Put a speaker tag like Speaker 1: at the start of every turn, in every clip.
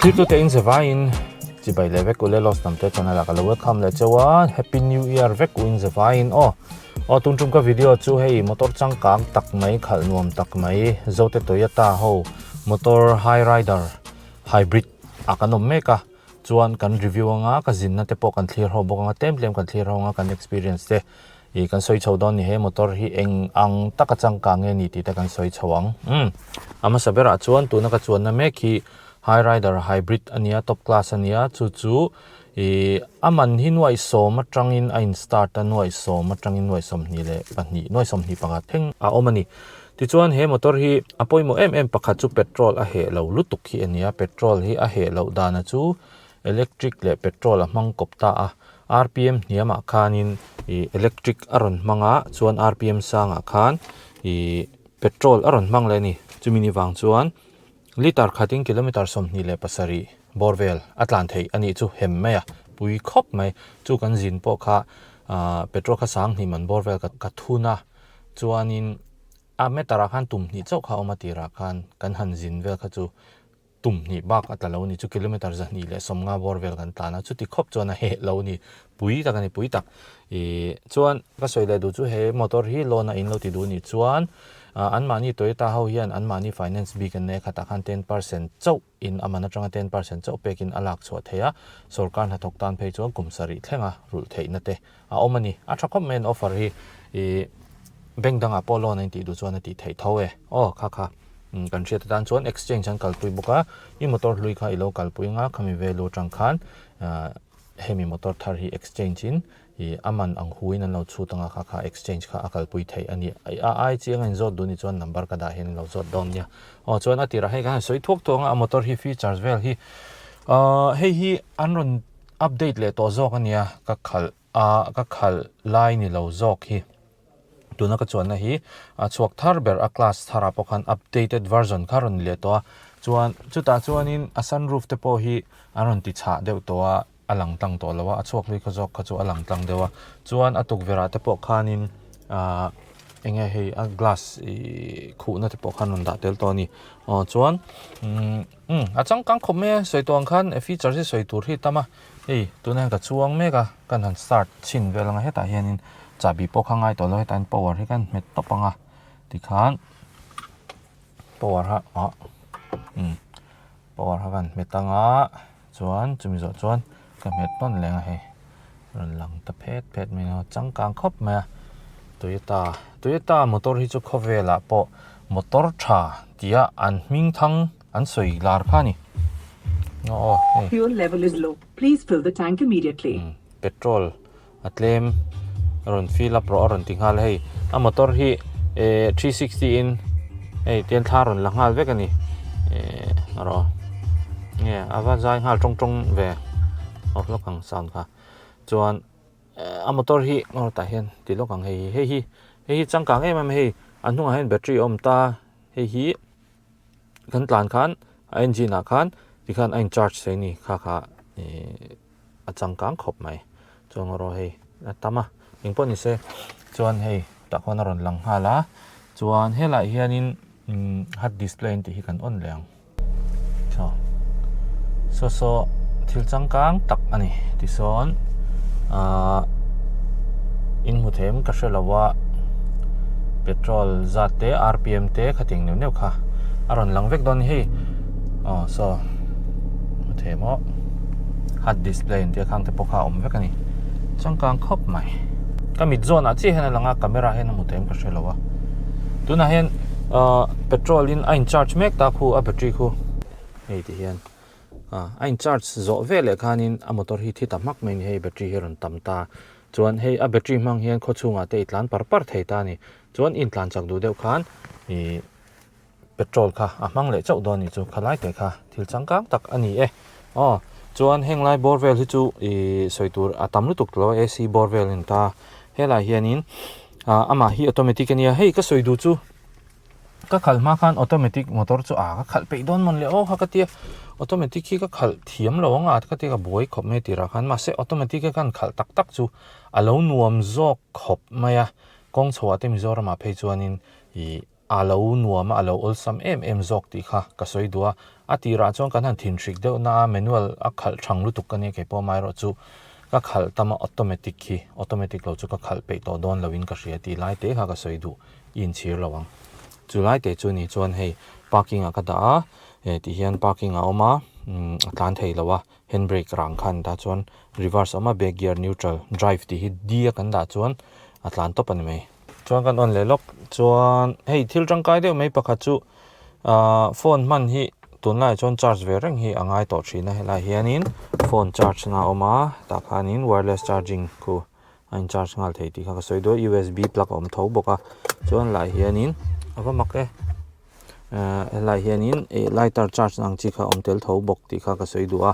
Speaker 1: Thiltute in zavaiin chibai leh vek ule Lost Hnamte channel ah ka lo welcome leh cheu a, Happy New Year vek u in zavaiin aw. Aw tun tum ka video chu hei motor changkang tak mai khalh nuam tak mai Zote Toyota ho motor Hyryder hybrid ah kan awm mek a, chuan kan review anga ka zinna te pawh kan thlir ho bawk anga tlem tlem kan thlir ho anga kan experience te ih kan sawi chho dawn ni he motor hi eng ang taka changkang nge ni tih te kan sawi chho ang umm a hmasa berah chuan tuna ka chuanna mek hi Hyryder hybrid a nia top class a nia chu chu ih a man hi nuaih sawm atangin a in start a nuaih sawm atangin nuaih sawmhnih leh pahnih nuaih sawmhnih pakhat thleng a awm a ni tichuan he motor hi a pawimawh em em pakhat chu petrol a heh lo lutuk hi a nia petrol hi a heh loh dana chu electric leh petrol a hmang kawp ta a rpm hniamah khanin ih electric a rawn hmang a chuan rpm sangah khan ih petrol a rawn hmang leh a ni chumi ni vang chuan Litre khatin kilometre 27 bawr vel a tlan theih a nih chu hem mai a, pui khawp mai. Chu kan zin pawh kha petrol kha sang hnih man bawr vel ka thun a, chuanin a meter ah khan tum hnih chauh kha a awm a tirah khan kan han zin vel kha chu tum hnih bak a tla lo a ni chu kilometre 250 bawr vel kan tlan a, chuti khawp chuan a heh lo a ni, pui tak a ni pui tak. Ih chuan ka sawi leh duh chu he motor hi loan a in lo ti duh nih chuan Anmahni Toyota ho hian anmahni finance bik an nei a, khatah khan 10% chauh in a man atanga 10% chauh pekin a lak chhuah thei a, sorkar hnathawk tan phei chuan kum sarih thlenga rulh theihna te a awm a ni. A tha khawp mai an offer hi ih bank dangah pawh loan a intih duh chuan a tih theih tho e. Aw kha kha kan hriat atan chuan exchange an kalpui bawk a, i motor hlui kha i lo kalpui anga khami value atang khan hemi motor thar hi exchange in Ih, a man ang huin an lo chhut anga kha kha exchange kha a kalpui theih a ni. A ai chiang a inzawt duh ni chuan number ka dah hian in lo zawt dawn nia. Aw chuan a tirah hei kan han sawi thuak thuak anga a motor hi features vel hi ahh hei hi an rawn update leh tawh zawk a nia ka khalh a ka khalh lai ni lo zawk hi tuna ka chuanna hi a chhuak thar ber a class tharah pawh khan updated version kha a rawn ni leh tawh a chuan chutah chuanin a sunroof te pawh hi an rawn ti chhah deuh tawh a. a lang tlang tawh lo a, a chhuak hlui kha zawk kha chu a lang tlang deuh a, chuan a tukverh ah te pawh khanin ahh eng nge hei a glass ihh khuhna te pawh khan rawn dah tel tawh a ni aw chuan umm a changkang khawp mai a sawi tawh ang khan features hi sawi tur hi a tam a hei tunah hian ka chuang mek a kan han start chhin vel ang a hetah hianin chahbi pawh kha ngai tawh lo hetah hian power hi kan hmet tawp ang a tikhan power kha ah umm power kha kan hmet ang a. Chuan chumi zawh chuan ka hmet tawn leng a hei rawn lang ta phet phet mai a changkang khawp mai a Toyota Toyota motor hi chu khawvelah pawh motor tha tia an hming thang an sawi lar kha a ni aw hei
Speaker 2: Fuel level is low. Please fill the tank immediately.
Speaker 1: Petrol a tlem a rawn fill up rawh a rawn ti nghal a hei a motor hi eh 360 in hei tian thla a rawn la nghal vek a ni eh erawh nge a va zai nghal tawng tawng ve aw lawk ang sound kha chuan a motor hi aw tah hian ti lawk ang hei hi hei hi hei hi changkang em em a hei a hnungah hian battery a awm ta hei hi kan tlan khan a engine ah khan tikhan a in charge thei a ni kha kha eh. a changkang khawp mai chuan erawh hei a tam a eng pawh ni se chuan hei tah khuan a rawn lang nghal a chuan helaiah hianin umm hard display an tih hi kan on leh ang saw saw saw thil changkang tak a ni tisawn ahh in hmu thei em ka hre lo a petrol zat te rpm te khatiang neuh neuh kha a rawn lang vek dawn a ni hei aw saw hmu thei maw. Hard display an tih a khang te pawh kha a awm vek a ni changkang khawp mai ka mit zawn ah chiah hian a lang a camera hian a hmu thei em ka hre lo a tunah hian ahh petrol in a in charge mek ta khu a battery khu hei ti hian ah a in charge zawh veleh khanin a motor hi thi ta hmak mai a ni hei battery hi a rawn tam ta chuan hei a battery hmang hian khaw chhungah te i tlan par par thei ta a ni chuan i intlan chak duh deuh khan ihh. Petrol kha a hmang leh chauh dawn a nih chu khalai te kha thil changkang tak a ni e aw chuan heng lai bawr vel hi chu ih sawi tur a tam lutuk tawh lo a AC bawr vel a ni ta helai hianin ah amah hi automatic a nia hei ka sawi duh chu ka khalh hma khan automatic motor chu ah ka khalh peih dawn mawn le aw kha ka tia automatic hi ka khalh thiam lo ang a ka tia ka buai khawp mai tirah khan mahse automatic a kan khalh tak tak chu a lo nuam zawk khawp mai a kawng chhoah te Mizoramah phei chuanin ih. A lo nuam a, a lo awlsam em em zawk tih kha ka sawi duh a. A tirah chuan kan han thinhrik deuh na a, manual a khalh thang lutuk ka nia keipawh amaherawhchu ka khalh tam a automatic hi automatic lo chu ka khalh peih tawh dawn lo in ka hria tih lai te kha ka sawi duh i inchhir lo ang. Chu lai te chu ni chuan hei parking ah ka dah a eh ti hian parking a awm a umm a tlan thei lo a hand brake rang khan dah chuan reverse a awm a back gear neutral drive tih hi D a kan dah chuan a tlan tawp a ni mai. Chuan kan on leh lawk chuan hei thil tangkai deuh mai pakhat chu ahh phone hman hi tunlaiah chuan charge ve reng hi a ngai tawh thin a helaiah hianin phone charge na a awm a tah khanin wireless charging khu a in charge nghal thei tih kha ka sawi duai usb plug a awm tho bawk a chuan helaiah hianin a va mak e ahh helaiah hianin ih lighter charge na ang chi kha a awm tel tho bawk tih kha ka sawi duh a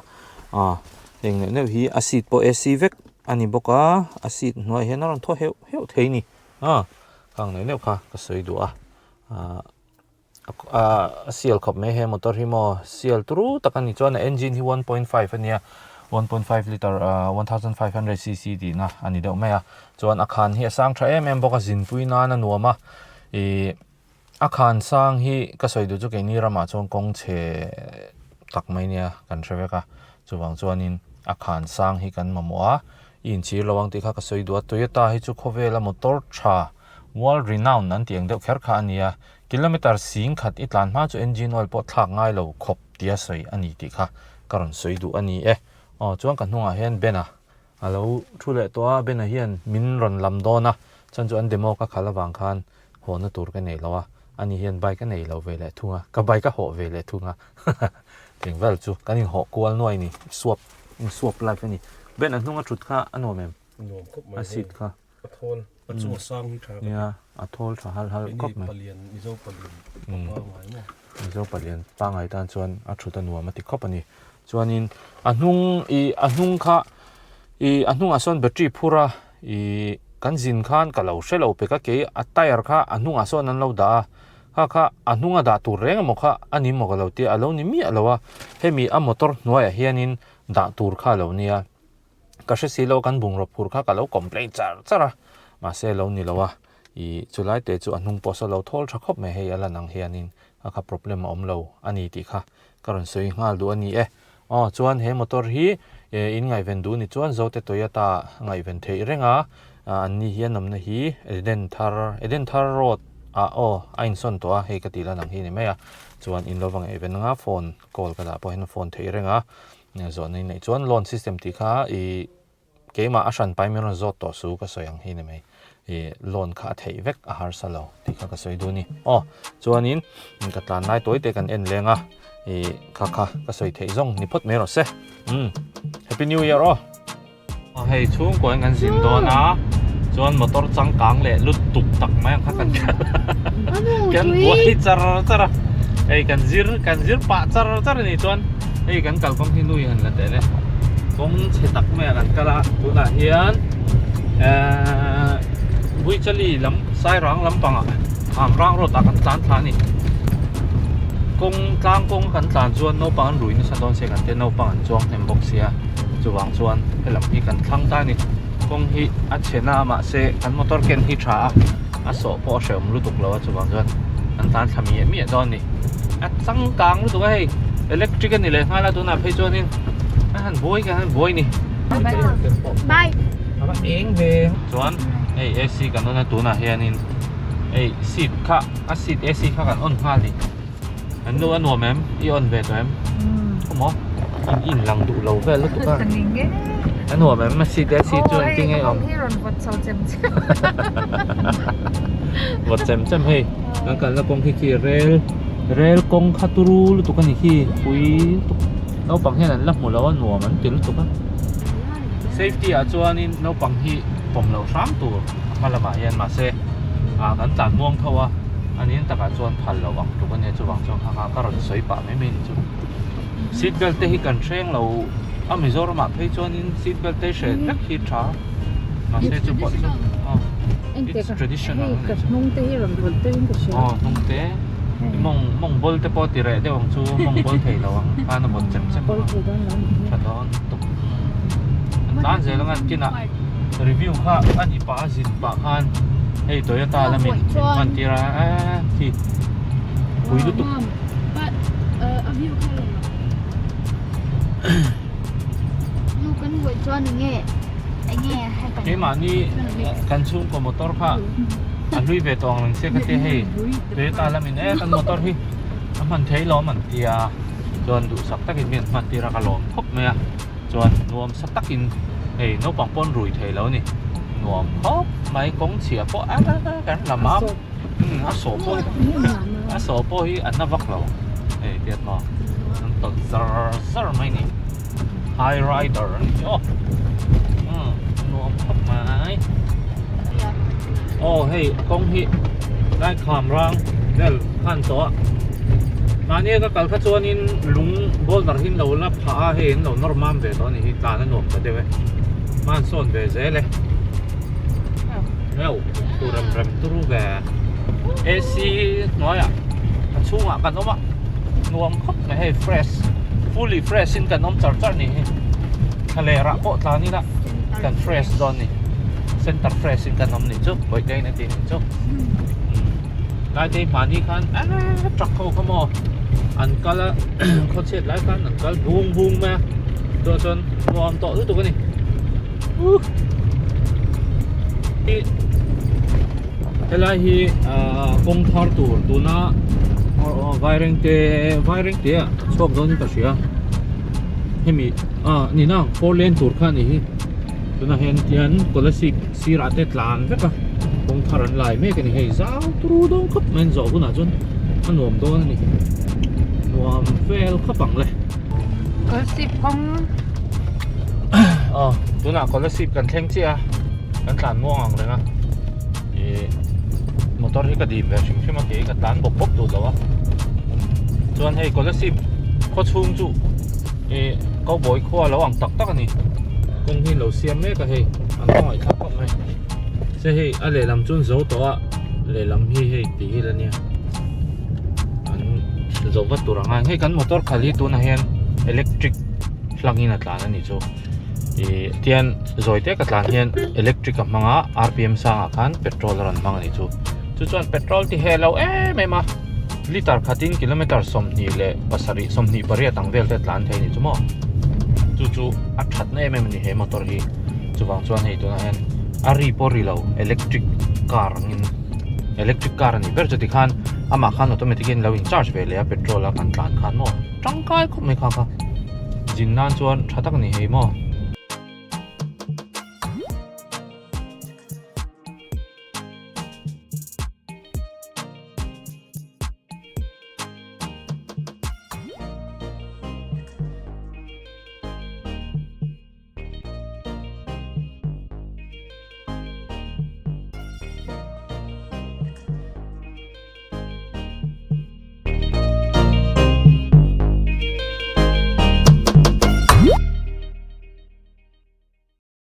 Speaker 1: ah heng neuh neuh hi a seat pawh ac vek a ni bawk a a seat hnuaiah hian a rawn thaw heuh heuh thei a ni ah khang neuh neuh kha ka sawi duh a ah a sial khawp mai he motor hi maw sial turu tak a ni chuan a engine hi 1.5 a nia 1.5 litre ah 1500 cc tihna a ni deuh mai a chuan a khan hi a sang tha em em bawk a zinpui nan a nuam a ih a khan sang hi ka sawi duh chu keini ramah chuan kawng chhe tak mai nia kan hre vek a chuvang chuanin a khan sang hi kan mamawh a i inchhir lo ang tih kha ka sawi duh a Toyota hi chu khawvela motor tha World renowned an tih ang deuh kher kha a nia. Kilometre sing khat i tlan hma chu engine oil pawh thlak ngai lo khawp tia sawi a ni tih kha ka rawn sawi duh a ni e. Aw chuan ka hnungah hian Ben-a a lo thu leh tawh a, Ben-a hian min rawn lam dawn a, chuan chu an demo ka khalh avang khan hawhna tur ka nei lo a, ani hian bike a nei lo ve leh thung a, ka bike a hawh ve leh thung a, eng vel chu kan inhawh kual nuai ni, swap, swap life a ni. Ben-a hnunga thut kha a nuam em?
Speaker 3: Nuam khawp mai
Speaker 1: A seat kha.
Speaker 3: A thawl, a chu a sang hi tha ka ti.
Speaker 1: Nia, a thawl tha hal hal khawp mai.
Speaker 3: Palian, Mizo palian pa pangai maw?
Speaker 1: Mizo palian pangai tan chuan a thut a nuam a ti khawp a ni. Chuanin a hnung i a hnung kha i a hnungah sawn battery phur a i kan zin khan ka lo hre lo pek a kei a tyre kha a hnungah sawn an lo dah a, kha kha a hnunga dah tur reng emaw kha a ni maw ka lo tia a lo ni miah lo a, hemi a motor hnuaiah hianin dah tur kha a lo nia. Ka hre si lo kan bungraw phur kha ka lo complain char char a, mahse lo ni lo a, ih chulai te chu a hnung pawh saw lo thawl tha khawp mai hei a lan ang hianin a kha problem a awm lo a ni tih kha ka rawn sawi nghal duh a ni e. Aw chuan he motor hi in ngaihven duh ni chuan Zote Toyota ngaihven theih reng a, an ni hian awmna hi Eden thar Eden thar road ah aw a insawn tawh a hei ka tih lan ang hi a ni mai a, chuan in lo va ngaihven anga phone call ka dah pawh hian phone theih reng a. Zawhna in neih chuan loan system tih kha ih keimah a hran pai min rawn zawt tawh su ka sawi ang hi ni mai. Ih loan kha a theih vek a harsa lo tih kha ka sawi duh a ni. Aw chuanin ka tlan lai tawi te kan en leng a ih kha kha ka sawi theih zawng ni phawt mai rawh se. Umm Happy New Year aw. Hei chhungkua in kan zin dawn a chuan motor changkang leh lut tuk tak mai ang kha kan kal kan buai char char a hei kan zir kan zir pah char char a ni chuan hei kan kalkawng hi nui han la teh le kawng chhe tak mai ah kan kal a tunah hian ehh Buichali lam Sairang lampangah Hamrang road ah kan tlan thla a ni kawng tlang kawng kan tlan chuan naupang an rui nasa dawn se kan tia naupang an chuang hnem bawk sia. Chuvang chuan helam hi kan thlang ta a ni. Kawng hi a chhe na a mahse kan motor ken hi tha a, a sawh pawh a hrehawm lutuk lo a chuvang chuan kan tan thla miah miah dawn a ni. A changkang lutuk a hei electric a ni leh nghal a tunah phei chuanin a han buai kan han buai a ni.
Speaker 4: Bye.
Speaker 1: A va eng ve. Chuan hei AC kan on a tunah hianin hei seat kha a seat AC kha kan on nghal a ni. An nu a nuam em? I on ve tawh em? Khaw maw? In in lang duh lo vel lutuk a. A nuam em? A seat e seat chu engtin nge awm?
Speaker 4: Hi rawn vawt chho chem chem.
Speaker 1: Vawt chem chem hei. Kan kalna kawng khi khi rel rel kawng kha turu lutuk a ni khi pui lutuk. Naupang hian an la hmu lo a nuam an ti lutuk a. Safety ah chuanin naupang hi pawm loh hram tur a hma lamah hian mahse ah kan tlan muang tho a a nin takah chuan phal loh ang tluk a nia chuvang chuan kha kha ka rawn sawi pah mai mai a ni chu seat belt te hi kan hreng lo a Mizoram ah phei chuanin seat belt te hi hren vek hi tha mahse chu pawh chu aw it's traditional a ni
Speaker 4: hnung te hi rawn vawlh deuhin ka hria
Speaker 1: aw hnung te mawng mawng bawl te pawh ti reh deuh ang chu mawng bawl thei lo ang khan a vawt chem chem
Speaker 4: bawl thei dawn lo
Speaker 1: tha dawn lutuk an tan zel ang an kinah review kha a ni pah a zin pah khan hei Toyota lamin min hman tir a eee khi pui lutuk.
Speaker 4: Nu kan buai chuan enge enge happen.
Speaker 1: Keimahni kan chhungkaw motor kha a hlui ve tawh ang reng sia ka tia hei Toyota lamin e kan motor hi a hman thei lawm an tia chuan duhsak takin mi an hman tir a ka lawm khawp mai a chuan nuam sa takin hei naupang pawn rui thei lo a ni nuam khawp mai kawng chhia pawh a kan lam a a sawh pawh a sawh pawh hi a na vak lo hei tiat maw an tawlh zar zar mai a ni. High rider a ni aw umm nuam khawp mai aw hei kawng hi lai kham rang vel khan tawh a mahni a ka kal kha chuanin lung boulder hi an lo la phah a hei an lo nawr mam ve tawh a ni hi tlan a nuam ta deuh e hman sawn ve zel e heuh thu rem rem turu ve AC hnuaiah a chhungah kan awm a nuam khawp mai hei fresh fully fresh in kan awm char char ni hi thla leh rah pawh tlan ila kan fresh dawn ni center fresh in kan awm ni chu bawihte in a ti ni chu lai te mahni khan eee truck ho kha maw an kal a khawchhiat lai khan an kal bung bung mai a chuan chuan nuam tawh lutuk a ni uh helai hi ah kawng thar tur tuna vairengte vairengte ah chhuak dawn in ka hria hemi ah ni nang four lane tur kha a ni hi tunah hian tihian kolasib sirah te tlan vek a kawng thar an lai mek a ni hei zau turu dawn khawp mai an zawh hunah chuan a nuam dawn a ni nuam vel khawp ang le.
Speaker 4: Kolasib kawng
Speaker 1: aw tunah kolasib kan thleng chiah a kan tlan muang ang reng a ih motor hi ka dim ve hrim hrim a kei ka tlan bawk bawk duh lo a chuan hei kolasib khaw chhung chu ih cowboy khua lo ang tak tak a ni kawng hi an lo siam mek a hei an khawngaih thlak khawp mai se hei a lehlam chu an zo tawh a lehlam hi hei ti hi la nia an zo vat tur ang a hei kan motor khalh hi tunah hian electric hlangin a tlan a nih chu. Ih tian zawi te ka tlan hian electric a hmang a rpm sangah khan petrol a rawn hmang a nih chu chu chuan petrol ti heh lo em em a liter khatin kilometer 27 28 ang vel te a tlan thei a nih chu maw chu chu a thatna em em a ni he motor hi chuvang chuan hei tunah hian a ri pawh ri lo electric car angin electric car a nih ber chuti khan amah khan automatic in lo in charge ve leh a petrol a kan tlan khan maw tangkai khawp mai kha kha. Zin nan chuan tha tak a ni hei maw.